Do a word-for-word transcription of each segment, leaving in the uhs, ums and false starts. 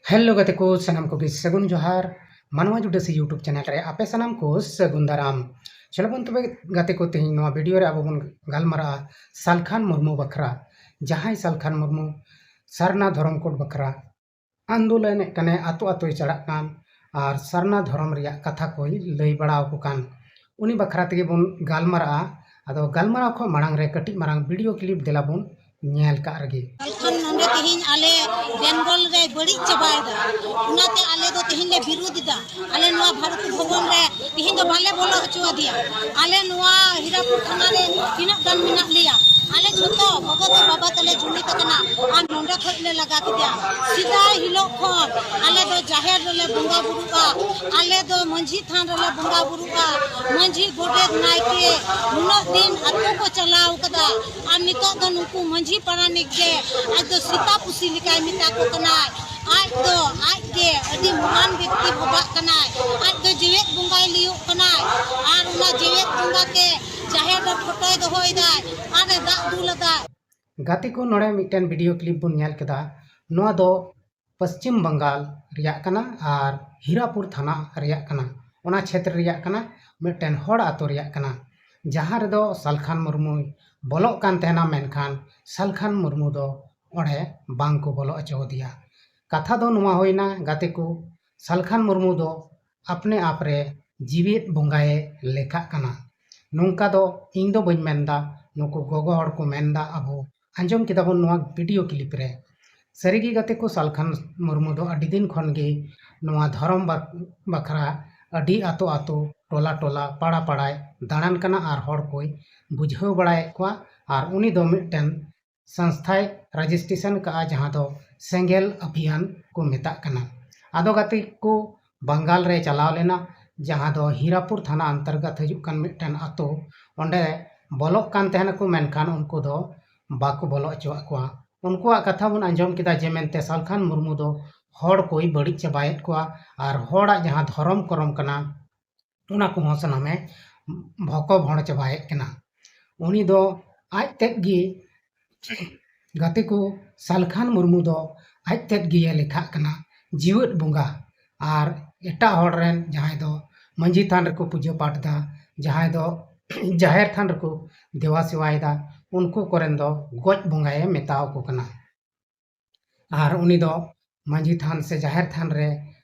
Hello ᱜᱟᱛᱮ ᱠᱚ, ᱥᱟᱱᱟᱢ ᱠᱚᱜᱮ ᱥᱟᱹᱜᱩᱱ ᱡᱚᱦᱟᱨ᱾ ᱢᱟᱱᱣᱟ ᱡᱩᱰᱟᱹᱥᱤ YouTube ᱪᱮᱱᱮᱞ ᱨᱮ ᱟᱯᱮ ᱥᱟᱱᱟᱢ ᱠᱚ ᱥᱟᱹᱜᱩᱱ ᱫᱟᱨᱟᱢ᱾ ᱪᱚᱞᱚ ᱵᱚᱱ ᱛᱚᱵᱮ ᱜᱟᱛᱮ ᱠᱚ, ᱛᱮᱦᱮᱧ ᱱᱚᱣᱟ ᱵᱷᱤᱰᱤᱭᱳ ᱨᱮ ᱟᱵᱚ ᱵᱚᱱ ᱜᱟᱞᱢᱟᱨᱟᱜᱼᱟ ᱥᱟᱞᱠᱷᱟᱱ ᱢᱩᱨᱢᱩ ᱵᱟᱠᱷᱨᱟ, ᱡᱟᱦᱟᱸᱭ ᱥᱟᱞᱠᱷᱟᱱ ᱢᱩᱨᱢᱩ ᱥᱟᱨᱱᱟ ᱫᱷᱚᱨᱚᱢ ᱠᱳᱰ ᱵᱟᱠᱷᱨᱟ ᱟᱱᱫᱳᱞᱚᱱᱮᱫ ᱠᱟᱱᱮ, ᱟᱛᱳ ᱟᱛᱳᱭ ᱪᱟᱞᱟᱜ ᱠᱟᱱ ᱟᱨ ᱥᱟᱨᱱᱟ ᱫᱷᱚᱨᱚᱢ ᱨᱮᱭᱟᱜ ᱠᱟᱛᱷᱟ ᱠᱚᱭ ᱞᱟᱹᱭ ᱵᱟᱲᱟ ᱟᱠᱚ ᱠᱟᱱ, ᱩᱱᱤ ᱵᱟᱠᱷᱨᱟ ᱛᱮᱜᱮ ᱵᱚᱱ ᱜᱟᱞᱢᱟᱨᱟᱜᱼᱟ᱾ ᱟᱫᱚ ᱜᱟᱞᱢᱟᱨᱟᱣ ᱠᱷᱚᱱ ᱢᱟᱲᱟᱝ ᱨᱮ ᱠᱟᱹᱴᱤᱡ ᱢᱟᱨᱟᱝ ᱵᱷᱤᱰᱤᱭᱳ ᱠᱞᱤᱯ ᱫᱮᱞᱟ ᱵᱚᱱ ᱧᱮᱞ ᱠᱟᱜ ᱨᱮᱜᱮ᱾ ᱥᱟᱞᱠᱷᱟᱱ ᱱᱚᱰᱮ ᱛᱮᱦᱮᱧ ᱟᱞᱮ ᱵᱮᱝᱜᱚᱞ ᱨᱮ ᱵᱟᱹᱲᱤᱡ ᱪᱟᱵᱟᱭᱮᱫᱟ, ᱚᱱᱟᱛᱮ ᱟᱞᱮ ᱫᱚ ᱛᱮᱦᱮᱧ ᱞᱮ ᱵᱤᱨᱳᱫᱷ ᱮᱫᱟ᱾ ᱟᱞᱮ ᱱᱚᱣᱟ ᱵᱷᱟᱨᱚᱛᱤ ᱵᱷᱚᱵᱚᱱ ᱨᱮ ᱛᱮᱦᱮᱧ ᱫᱚ ᱵᱟᱞᱮ ᱵᱚᱞᱚ ᱦᱚᱪᱚ ᱟᱫᱮᱭᱟ᱾ ᱟᱞᱮ ᱱᱚᱣᱟ ᱦᱤᱨᱟᱯᱩᱨ ᱛᱷᱟᱱᱟ ᱨᱮ ᱛᱤᱱᱟᱹᱜ ᱜᱟᱱ ᱢᱮᱱᱟᱜ ᱞᱮᱭᱟ, ᱟᱞᱮ ᱡᱷᱚᱛᱚ ᱜᱚᱜᱚ ᱛᱮ ᱵᱟᱵᱟ ᱛᱮᱞᱮ ᱡᱩᱢᱤᱫ ᱟᱠᱟᱱᱟ ᱟᱨ ᱱᱚᱰᱮ ᱠᱷᱚᱡ ᱞᱮ ᱞᱟᱜᱟ ᱠᱮᱫᱮᱭᱟ᱾ ᱥᱮᱫᱟᱭ ᱦᱤᱞᱳᱜ ᱠᱷᱚᱱ ᱟᱞᱮ ᱫᱚ ᱡᱟᱦᱮᱨ ᱨᱮᱞᱮ ᱵᱚᱸᱜᱟ ᱵᱩᱨᱩᱜᱼᱟ, ᱟᱞᱮ ᱫᱚ ᱢᱟᱹᱡᱷᱤ ᱛᱷᱟᱱ ᱨᱮᱞᱮ ᱵᱚᱸᱜᱟ ᱵᱩᱨᱩᱜᱼᱟ᱾ ᱢᱟᱹᱡᱷᱤ, ᱜᱚᱰᱮᱛ, ᱱᱟᱭᱠᱮ ᱱᱩᱱᱟᱹᱜ ᱫᱤᱱ ᱟᱛᱳ ᱠᱚ ᱪᱟᱞᱟᱣ ᱠᱟᱫᱟ, ᱟᱨ ᱱᱤᱛᱚᱜ ᱫᱚ ᱱᱩᱠᱩ ᱢᱟᱹᱡᱷᱤ ᱯᱟᱨᱟᱱᱤᱠ ᱜᱮ ᱟᱡ ᱫᱚ ᱥᱮᱛᱟ ᱯᱩᱥᱤ ᱞᱮᱠᱟᱭ ᱢᱮᱛᱟ ᱠᱚ ᱠᱟᱱᱟᱭ᱾ ᱟᱡ ᱫᱚ ᱟᱡ ᱜᱮ ᱟᱹᱰᱤ ᱢᱚᱦᱟᱱ ᱵᱮᱠᱛᱤ ᱵᱷᱟᱵᱟᱜ ᱠᱟᱱᱟᱭ᱾ ᱟᱡ ᱫᱚ ᱡᱮᱣᱮᱫ ᱵᱚᱸᱜᱟᱭ ᱞᱟᱹᱭᱚᱜ ᱠᱟᱱᱟᱭ, ᱟᱨ ᱚᱱᱟ ᱡᱮᱣᱮᱫ ᱵᱚᱸᱜᱟ ᱛᱮ ᱡᱟᱦᱮᱨ ᱨᱮ ᱯᱷᱳᱴᱳᱭ ᱫᱚᱦᱚᱭᱮᱫᱟᱭ, ᱟᱨᱮ ᱫᱟᱜ ᱫᱩᱞ ᱟᱫᱟᱭ᱾ ᱜᱟᱛᱮ ᱠᱚ, ᱱᱚᱰᱮ ᱢᱤᱫᱴᱮᱱ ᱵᱷᱤᱰᱤᱭᱳ ᱠᱞᱤᱯ ᱵᱚᱱ ᱧᱮᱞ ᱠᱮᱫᱟ᱾ ᱱᱚᱣᱟ ᱫᱚ ᱯᱚᱥᱪᱤᱢ ᱵᱟᱝᱜᱟᱞ ᱨᱮᱭᱟᱜ ᱠᱟᱱᱟ ᱟᱨ ᱦᱤᱨᱟᱯᱩᱨ ᱛᱷᱟᱱᱟ ᱨᱮᱭᱟᱜ ᱠᱟᱱᱟ, ᱚᱱᱟ ᱪᱷᱮᱛᱨᱚ ᱨᱮᱭᱟᱜ ᱠᱟᱱᱟ, ᱢᱤᱫᱴᱮᱱ ᱦᱚᱲ ᱟᱛᱳ ᱨᱮᱭᱟᱜ ᱠᱟᱱᱟ, ᱡᱟᱦᱟᱸ ᱨᱮᱫᱚ ᱥᱟᱞᱠᱷᱟᱱ ᱢᱩᱨᱢᱩᱭ ᱵᱚᱞᱚᱜ ᱠᱟᱱ ᱛᱟᱦᱮᱱᱟ, ᱢᱮᱱᱠᱷᱟᱱ ᱥᱟᱞᱠᱷᱟᱱ ᱢᱩᱨᱢᱩ ᱫᱚ ᱚᱸᱰᱮ ᱵᱟᱝ ᱠᱚ ᱵᱚᱞᱚ ᱦᱚᱪᱚ ᱟᱫᱮᱭᱟ᱾ ᱠᱟᱛᱷᱟ ᱫᱚ ᱱᱚᱣᱟ ᱦᱩᱭᱱᱟ ᱜᱟᱛᱮ ᱠᱚ, ᱥᱟᱞᱠᱷᱟᱱ ᱢᱩᱨᱢᱩ ᱫᱚ ᱟᱯᱱᱮ ᱟᱯ ᱨᱮ ᱡᱤᱣᱮᱫ ᱵᱚᱸᱜᱟᱭᱮ ᱞᱮᱠᱷᱟᱜ ᱠᱟᱱᱟ᱾ ᱱᱚᱝᱠᱟ ᱫᱚ ᱤᱧ ᱫᱚ ᱵᱟᱹᱧ ᱢᱮᱱᱫᱟ, ᱱᱩᱠᱩ ᱜᱚᱜᱚ ᱦᱚᱲ ᱠᱚ ᱢᱮᱱᱫᱟ, ᱟᱵᱚ ᱟᱸᱡᱚᱢ ᱠᱮᱫᱟ ᱵᱚᱱ ᱱᱚᱣᱟ ᱵᱷᱤᱰᱤᱭᱳ ᱠᱞᱤᱯ ᱨᱮ᱾ ᱥᱟᱹᱨᱤᱜᱮ ᱜᱟᱛᱮ ᱠᱚ, ᱥᱟᱞᱠᱷᱟᱱ ᱢᱩᱨᱢᱩ ᱫᱚ ᱟᱹᱰᱤ ᱫᱤᱱ ᱠᱷᱚᱱ ᱜᱮ ᱱᱚᱣᱟ ᱫᱷᱚᱨᱚᱢ ᱵᱟ-, ᱵᱟᱠᱷᱨᱟ ᱟᱹᱰᱤ ᱟᱛᱳ ᱟᱛᱳ, ᱴᱚᱞᱟ ᱴᱚᱞᱟ, ᱯᱟᱲᱟ ᱯᱟᱲᱟᱭ ᱫᱟᱬᱟᱱ ᱠᱟᱱᱟ ᱟᱨ ᱦᱚᱲ ᱠᱚᱭ ᱵᱩᱡᱷᱟᱹᱣ ᱵᱟᱲᱟᱭᱮᱫ ᱠᱚᱣᱟ᱾ ᱟᱨ ᱩᱱᱤ ᱫᱚ ᱢᱤᱫᱴᱮᱱ ᱥᱚᱝᱥᱛᱷᱟᱭ ᱨᱮᱡᱤᱥᱴᱨᱮᱥᱚᱱ ᱠᱟᱜᱼᱟ, ᱡᱟᱦᱟᱸ ᱫᱚ ᱥᱮᱸᱜᱮᱞ ᱟᱵᱷᱤᱭᱟᱱ ᱠᱚ ᱢᱮᱛᱟᱜ ᱠᱟᱱᱟ᱾ ᱟᱫᱚ ᱜᱟᱛᱮ ᱠᱚ, ᱵᱟᱝᱜᱟᱞ ᱨᱮ ᱪᱟᱞᱟᱣ ᱞᱮᱱᱟ, ᱡᱟᱦᱟᱸ ᱫᱚ ᱦᱤᱨᱟᱯᱩᱨ ᱛᱷᱟᱱᱟ ᱚᱱᱛᱚᱨᱜᱚᱛ ᱦᱤᱡᱩᱜ ᱠᱟᱱ ᱢᱤᱫᱴᱮᱱ ᱟᱛᱳ᱾ ᱚᱸᱰᱮ ᱵᱚᱞᱚᱜ ᱠᱟᱱ ᱛᱟᱦᱮᱱᱟᱠᱚ, ᱢᱮᱱᱠᱷᱟᱱ ᱩᱱᱠᱩ ᱫᱚ ᱵᱟᱠᱚ ᱵᱚᱞᱚ ᱦᱚᱪᱚᱣᱟᱜ ᱠᱚᱣᱟ᱾ ᱩᱱᱠᱩᱣᱟᱜ ᱠᱟᱛᱷᱟ ᱵᱚᱱ ᱟᱸᱡᱚᱢ ᱠᱮᱫᱟ ᱡᱮ ᱢᱮᱱᱛᱮ ᱥᱟᱞᱠᱷᱟᱱ ᱢᱩᱨᱢᱩ ᱫᱚ ᱦᱚᱲ ᱠᱚᱭ ᱵᱟᱹᱲᱤᱡ ᱪᱟᱵᱟᱭᱮᱫ ᱠᱚᱣᱟ ᱟᱨ ᱦᱚᱲᱟᱜ ᱡᱟᱦᱟᱸ ᱫᱷᱚᱨᱚᱢ ᱠᱚᱨᱚᱢ ᱠᱟᱱᱟ, ᱚᱱᱟ ᱠᱚᱦᱚᱸ ᱥᱟᱱᱟᱢᱮ ᱵᱷᱚᱠᱚ ᱵᱷᱚᱲ ᱪᱟᱵᱟᱭᱮᱫ ᱠᱟᱱᱟ᱾ ᱩᱱᱤ ᱫᱚ ᱟᱡ ᱛᱮᱫ ᱜᱮ, ᱜᱟᱛᱮ ᱠᱚ, ᱥᱟᱞᱠᱷᱟᱱ ᱢᱩᱨᱢᱩ ᱫᱚ ᱟᱡ ᱛᱮᱫ ᱜᱮᱭᱮ ᱞᱮᱠᱷᱟᱜ ᱠᱟᱱᱟ᱾ ᱡᱤᱣᱮᱫ ᱵᱚᱸᱜᱟ ᱟᱨ ᱮᱴᱟᱜ ᱦᱚᱲ ᱨᱮᱱ ᱡᱟᱦᱟᱸᱭ ᱫᱚ ᱢᱟᱹᱡᱷᱤ ᱛᱷᱟᱱ ᱨᱮᱠᱚ ᱯᱩᱡᱟᱹ ᱯᱟᱴ ᱮᱫᱟ, ᱡᱟᱦᱟᱸᱭ ᱫᱚ ᱡᱟᱦᱮᱨ ᱛᱷᱟᱱ ᱨᱮᱠᱚ ᱫᱮᱵᱟ ᱥᱮᱵᱟᱭᱮᱫᱟ, ᱩᱱᱠᱩ ᱠᱚᱨᱮᱱ ᱫᱚ ᱜᱚᱡ ᱵᱚᱸᱜᱟᱭᱮ ᱢᱮᱛᱟᱣ ᱠᱚ ᱠᱟᱱᱟ᱾ ᱟᱨ ᱩᱱᱤ ᱫᱚ ᱢᱟᱹᱡᱷᱤ ᱛᱷᱟᱱ ᱥᱮ ᱡᱟᱦᱮᱨ ᱛᱷᱟᱱ ᱨᱮ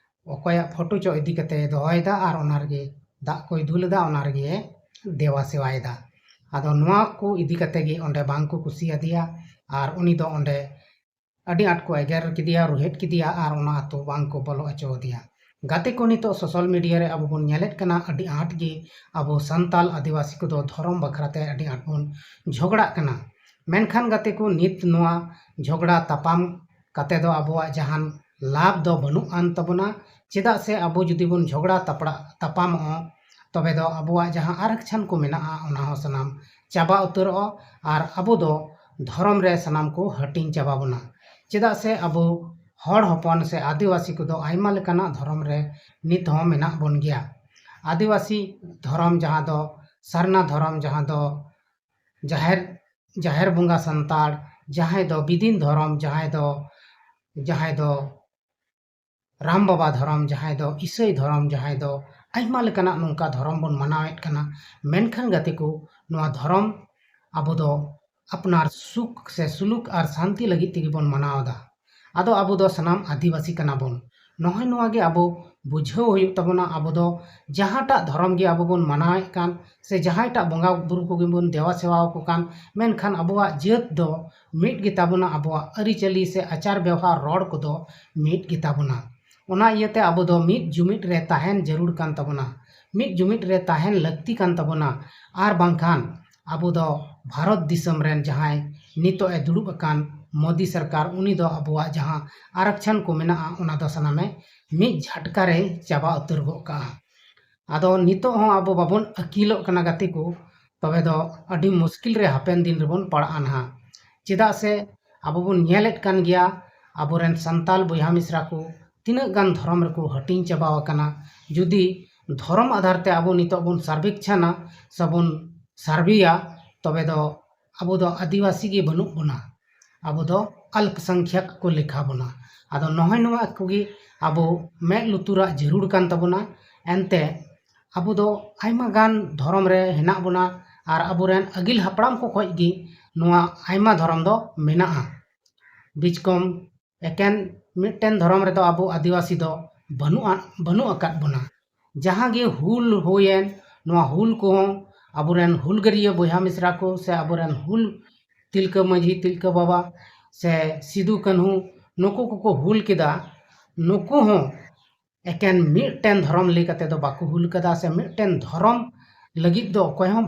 ᱚᱠᱚᱭᱟᱜ ᱯᱷᱳᱴᱳ ᱪᱚ ᱤᱫᱤ ᱠᱟᱛᱮ ᱫᱚᱦᱚᱭᱮᱫᱟ ᱟᱨ ᱚᱱᱟ ᱨᱮᱜᱮ ᱫᱟᱜ ᱠᱚᱭ ᱫᱩᱞ ᱮᱫᱟ, ᱚᱱᱟ ᱨᱮᱜᱮ ᱫᱮᱵᱟ ᱥᱮᱵᱟᱭᱮᱫᱟ᱾ ᱟᱫᱚ ᱱᱚᱣᱟ ᱠᱚ ᱤᱫᱤ ᱠᱟᱛᱮ ᱜᱮ ᱚᱸᱰᱮ ᱵᱟᱝ ᱠᱚ ᱠᱩᱥᱤᱭᱟᱫᱮᱭᱟ ᱟᱨ ᱩᱱᱤ ᱫᱚ ᱚᱸᱰᱮ ᱟᱹᱰᱤ ᱟᱸᱴ ᱠᱚ ᱮᱜᱮᱨ ᱠᱮᱫᱮᱭᱟ, ᱨᱩᱦᱮᱫ ᱠᱮᱫᱮᱭᱟ ᱟᱨ ᱚᱱᱟ ᱟᱛᱳ ᱵᱟᱝ ᱠᱚ ᱵᱚᱞᱚ ᱦᱚᱪᱚ ᱟᱫᱮᱭᱟ᱾ ᱜᱟᱛᱮ ᱠᱚ, ᱱᱤᱛᱚᱜ ᱥᱳᱥᱟᱞ ᱢᱤᱰᱤᱭᱟ ᱨᱮ ᱟᱵᱚ ᱵᱚᱱ ᱧᱮᱞᱮᱫ ᱠᱟᱱᱟ, ᱟᱹᱰᱤ ᱟᱸᱴ ᱜᱮ ᱟᱵᱚ ᱥᱟᱱᱛᱟᱞ ᱟᱹᱫᱤᱵᱟᱹᱥᱤ ᱠᱚᱫᱚ ᱫᱷᱚᱨᱚᱢ ᱵᱟᱠᱷᱨᱟ ᱛᱮ ᱟᱹᱰᱤ ᱟᱸᱴ ᱵᱚᱱ ᱡᱷᱚᱜᱽᱲᱟᱜ ᱠᱟᱱᱟ᱾ ᱢᱮᱱᱠᱷᱟᱱ ᱜᱟᱛᱮ ᱠᱚ, ᱱᱤᱛ ᱱᱚᱣᱟ ᱡᱷᱚᱜᱽᱲᱟ ᱛᱟᱯᱟᱢ ᱠᱟᱛᱮ ᱫᱚ ᱟᱵᱚᱣᱟᱜ ᱡᱟᱦᱟᱱ ᱞᱟᱵᱷ ᱫᱚ ᱵᱟᱹᱱᱩᱜ ᱟᱱ ᱛᱟᱵᱚᱱᱟ᱾ ᱪᱮᱫᱟᱜ ᱥᱮ ᱟᱵᱚ ᱡᱩᱫᱤ ᱵᱚᱱ ᱡᱷᱚᱜᱽᱲᱟ ᱛᱟᱯᱲᱟ-, ᱛᱟᱯᱟᱢᱚᱜᱼᱟ, ᱛᱚᱵᱮ ᱫᱚ ᱟᱵᱚᱣᱟᱜ ᱡᱟᱦᱟᱸ ᱟᱨᱚᱠᱪᱷᱚᱱ ᱠᱚ ᱢᱮᱱᱟᱜᱼᱟ, ᱚᱱᱟ ᱦᱚᱸ ᱥᱟᱱᱟᱢ ᱪᱟᱵᱟ ᱩᱛᱟᱹᱨᱚᱜᱼᱟ ᱟᱨ ᱟᱵᱚ ᱫᱚ ᱫᱷᱚᱨᱚᱢ ᱨᱮ ᱥᱟᱱᱟᱢ ᱠᱚ ᱦᱟᱹᱴᱤᱧ ᱪᱟᱵᱟ ᱵᱚᱱᱟ᱾ ᱪᱮᱫᱟᱜ ᱥᱮ ᱟᱵᱚ ᱦᱚᱲ ᱦᱚᱯᱚᱱ ᱥᱮ ᱟᱹᱫᱤᱵᱟᱹᱥᱤ ᱠᱚᱫᱚ ᱟᱭᱢᱟ ᱞᱮᱠᱟᱱᱟᱜ ᱫᱷᱚᱨᱚᱢ ᱨᱮ ᱱᱤᱛ ᱦᱚᱸ ᱢᱮᱱᱟᱜ ᱵᱚᱱ ᱜᱮᱭᱟ᱾ ᱟᱹᱫᱤᱵᱟᱹᱥᱤ ᱫᱷᱚᱨᱚᱢ, ᱡᱟᱦᱟᱸ ᱫᱚ ᱥᱟᱨᱱᱟ ᱫᱷᱚᱨᱚᱢ, ᱡᱟᱦᱟᱸ ᱫᱚ ᱡᱟᱦᱮᱨ, ᱡᱟᱦᱮᱨ ᱵᱚᱸᱜᱟ ᱥᱟᱱᱛᱟᱲ, ᱡᱟᱦᱟᱸᱭ ᱫᱚ ᱵᱤᱫᱤᱱ ᱫᱷᱚᱨᱚᱢ, ᱡᱟᱦᱟᱸᱭ ᱫᱚ, ᱡᱟᱦᱟᱸᱭ ᱫᱚ ᱨᱟᱢ ᱵᱟᱵᱟ ᱫᱷᱚᱨᱚᱢ, ᱡᱟᱦᱟᱸᱭ ᱫᱚ ᱤᱥᱟᱹᱭ ᱫᱷᱚᱨᱚᱢ, ᱡᱟᱦᱟᱸᱭ ᱫᱚ ᱟᱭᱢᱟ ᱞᱮᱠᱟᱱᱟᱜ ᱱᱚᱝᱠᱟ ᱫᱷᱚᱨᱚᱢ ᱵᱚᱱ ᱢᱟᱱᱟᱣᱮᱫ ᱠᱟᱱᱟ᱾ ᱢᱮᱱᱠᱷᱟᱱ ᱜᱟᱛᱮ ᱠᱚ, ᱱᱚᱣᱟ ᱫᱷᱚᱨᱚᱢ ᱟᱵᱚ ᱫᱚ ᱟᱯᱱᱟᱨ ᱥᱩᱠ ᱥᱮ ᱥᱩᱞᱩᱠ ᱟᱨ ᱥᱟᱱᱛᱤ ᱞᱟᱹᱜᱤᱫ ᱛᱮᱜᱮ ᱵᱚᱱ ᱢᱟᱱᱟᱣ ᱮᱫᱟ᱾ ᱟᱫᱚ ᱟᱵᱚ ᱫᱚ ᱥᱟᱱᱟᱢ ᱟᱹᱫᱤᱵᱟᱹᱥᱤ ᱠᱟᱱᱟ ᱵᱚᱱ᱾ ᱱᱚᱜᱼᱚᱭ ᱱᱚᱣᱟ ᱜᱮ ᱟᱵᱚ ᱵᱩᱡᱷᱟᱹᱣ ᱦᱩᱭᱩᱜ ᱛᱟᱵᱚᱱᱟ᱾ ᱟᱵᱚ ᱫᱚ ᱡᱟᱦᱟᱸᱴᱟᱜ ᱫᱷᱚᱨᱚᱢ ᱜᱮ ᱟᱵᱚ ᱵᱚᱱ ᱢᱟᱱᱟᱣᱮᱫ ᱠᱟᱱ ᱥᱮ ᱡᱟᱦᱟᱸᱭᱴᱟᱜ ᱵᱚᱸᱜᱟ ᱵᱩᱨᱩ ᱠᱚᱜᱮ ᱵᱚᱱ ᱫᱮᱵᱟ ᱥᱮᱵᱟ ᱟᱠᱚ ᱠᱟᱱ, ᱢᱮᱱᱠᱷᱟᱱ ᱟᱵᱚᱣᱟᱜ ᱡᱟᱹᱛ ᱫᱚ ᱢᱤᱫ ᱜᱮᱛᱟ ᱵᱚᱱᱟ, ᱟᱵᱚᱣᱟᱜ ᱟᱹᱨᱤᱪᱟᱹᱞᱤ ᱥᱮ ᱟᱪᱟᱨ ᱵᱮᱣᱦᱟᱨ ᱨᱚᱲ ᱠᱚᱫᱚ ᱢᱤᱫ ᱜᱮᱛᱟ ᱵᱚᱱᱟ᱾ ᱚᱱᱟ ᱤᱭᱟᱹᱛᱮ ᱟᱵᱚ ᱫᱚ ᱢᱤᱫ ᱡᱩᱢᱤᱫ ᱨᱮ ᱛᱟᱦᱮᱱ ᱡᱟᱹᱨᱩᱲ ᱠᱟᱱ ᱛᱟᱵᱚᱱᱟ, ᱢᱤᱫ ᱡᱩᱢᱤᱫ ᱨᱮ ᱛᱟᱦᱮᱱ ᱞᱟᱹᱠᱛᱤ ᱠᱟᱱ ᱛᱟᱵᱚᱱᱟ᱾ ᱟᱨ ᱵᱟᱝᱠᱷᱟᱱ ᱟᱵᱚ ᱫᱚ ᱵᱷᱟᱨᱚᱛ ᱫᱤᱥᱚᱢ ᱨᱮᱱ ᱡᱟᱦᱟᱸᱭ ᱱᱤᱛᱚᱜ ᱮ ᱫᱩᱲᱩᱵ ᱟᱠᱟᱱ ᱢᱳᱫᱤ ᱥᱚᱨᱠᱟᱨ, ᱩᱱᱤ ᱫᱚ ᱟᱵᱚᱣᱟᱜ ᱡᱟᱦᱟᱸ ᱟᱨᱚᱠᱪᱷᱚᱱ ᱠᱚ ᱢᱮᱱᱟᱜᱼᱟ, ᱚᱱᱟ ᱫᱚ ᱥᱟᱱᱟᱢᱮ ᱢᱤᱫ ᱡᱷᱟᱴᱠᱟ ᱨᱮᱭ ᱪᱟᱵᱟ ᱩᱛᱟᱹᱨ ᱜᱚᱫ ᱠᱟᱜᱼᱟ᱾ ᱟᱫᱚ ᱱᱤᱛᱚᱜ ᱦᱚᱸ ᱟᱵᱚ ᱵᱟᱵᱚᱱ ᱟᱹᱠᱤᱞᱚᱜ ᱠᱟᱱᱟ ᱜᱟᱛᱮ ᱠᱚ, ᱛᱚᱵᱮ ᱫᱚ ᱟᱹᱰᱤ ᱢᱩᱥᱠᱤᱞ ᱨᱮ ᱦᱟᱯᱮᱱ ᱫᱤᱱ ᱨᱮᱵᱚᱱ ᱯᱟᱲᱟᱜᱼᱟ ᱱᱟᱦᱟᱜ᱾ ᱪᱮᱫᱟᱜ ᱥᱮ ᱟᱵᱚ ᱵᱚᱱ ᱧᱮᱞᱮᱫ ᱠᱟᱱ ᱜᱮᱭᱟ, ᱟᱵᱚᱨᱮᱱ ᱥᱟᱱᱛᱟᱞ ᱵᱚᱭᱦᱟ ᱢᱤᱥᱨᱟ ᱠᱚ ᱛᱤᱱᱟᱹᱜ ᱜᱟᱱ ᱫᱷᱚᱨᱚᱢ ᱨᱮᱠᱚ ᱦᱟᱹᱴᱤᱧ ᱪᱟᱵᱟᱣ ᱟᱠᱟᱱᱟ᱾ ᱡᱩᱫᱤ ᱫᱷᱚᱨᱚᱢ ᱟᱫᱷᱟᱨ ᱛᱮ ᱟᱵᱚ ᱱᱤᱛᱚᱜ ᱵᱚᱱ ᱥᱟᱨᱵᱷᱮᱠᱪᱷᱟᱱᱟ ᱥᱮᱵᱚᱱ ᱥᱟᱨᱵᱷᱮᱭᱟ, ᱛᱚᱵᱮ ᱫᱚ ᱟᱵᱚ ᱫᱚ ᱟᱹᱫᱤᱵᱟᱹᱥᱤ ᱜᱮ ᱵᱟᱹᱱᱩᱜ ᱵᱚᱱᱟ, ᱟᱵᱚ ᱫᱚ ᱟᱞᱯᱚᱥᱚᱝᱠᱷᱭᱟᱠ ᱠᱚ ᱞᱮᱠᱷᱟ ᱵᱚᱱᱟ᱾ ᱟᱫᱚ ᱱᱚᱜᱼᱚᱭ ᱱᱚᱣᱟ ᱠᱚᱜᱮ ᱟᱵᱚ ᱢᱮᱫ ᱞᱩᱛᱩᱨᱟᱜ ᱡᱟᱹᱨᱩᱲ ᱠᱟᱱ ᱛᱟᱵᱚᱱᱟ᱾ ᱮᱱᱛᱮ ᱟᱵᱚ ᱫᱚ ᱟᱭᱢᱟ ᱜᱟᱱ ᱫᱷᱚᱨᱚᱢ ᱨᱮ ᱦᱮᱱᱟᱜ ᱵᱚᱱᱟ ᱟᱨ ᱟᱵᱚᱨᱮᱱ ᱟᱹᱜᱤᱞ ᱦᱟᱯᱲᱟᱢ ᱠᱚ ᱠᱷᱚᱱ ᱜᱮ ᱱᱚᱣᱟ ᱟᱭᱢᱟ ᱫᱷᱚᱨᱚᱢ ᱫᱚ ᱢᱮᱱᱟᱜᱼᱟ᱾ ᱵᱤᱪᱠᱚᱢ ᱮᱠᱮᱱ ᱢᱤᱫᱴᱮᱱ ᱫᱷᱚᱨᱚᱢ ᱨᱮᱫᱚ ᱟᱵᱚ ᱟᱹᱫᱤᱵᱟᱹᱥᱤ ᱫᱚ ᱵᱟᱹᱱᱩᱜᱼᱟ, ᱵᱟᱹᱱᱩᱜ ᱟᱠᱟᱫ ᱵᱚᱱᱟ᱾ ᱡᱟᱦᱟᱸ ᱜᱮ ᱦᱩᱞ ᱦᱩᱭᱮᱱ, ᱱᱚᱣᱟ ᱦᱩᱞ ᱠᱚᱦᱚᱸ ᱟᱵᱚᱨᱮᱱ ᱦᱩᱞᱜᱟᱹᱨᱤᱭᱟᱹ ᱵᱚᱭᱦᱟ ᱢᱤᱥᱨᱟ ᱠᱚ ᱥᱮ ᱟᱵᱚᱨᱮᱱ ᱦᱩᱞ ᱛᱤᱞᱠᱟᱹ ᱢᱟᱹᱡᱷᱤ, ᱛᱤᱞᱠᱟᱹ ᱵᱟᱵᱟ ᱥᱮ ᱥᱤᱫᱩ ᱠᱟᱹᱱᱦᱩ, ᱱᱩᱠᱩ ᱠᱚᱠᱚ ᱦᱩᱞ ᱠᱮᱫᱟ᱾ ᱱᱩᱠᱩ ᱦᱚᱸ ᱮᱠᱮᱱ ᱢᱤᱫᱴᱮᱱ ᱫᱷᱚᱨᱚᱢ ᱞᱟᱹᱭ ᱠᱟᱛᱮ ᱫᱚ ᱵᱟᱠᱚ ᱦᱩᱞ ᱠᱟᱫᱟ, ᱥᱮ ᱢᱤᱫᱴᱮᱱ ᱫᱷᱚᱨᱚᱢ ᱞᱟᱹᱜᱤᱫ ᱫᱚ ᱚᱠᱚᱭ ᱦᱚᱸ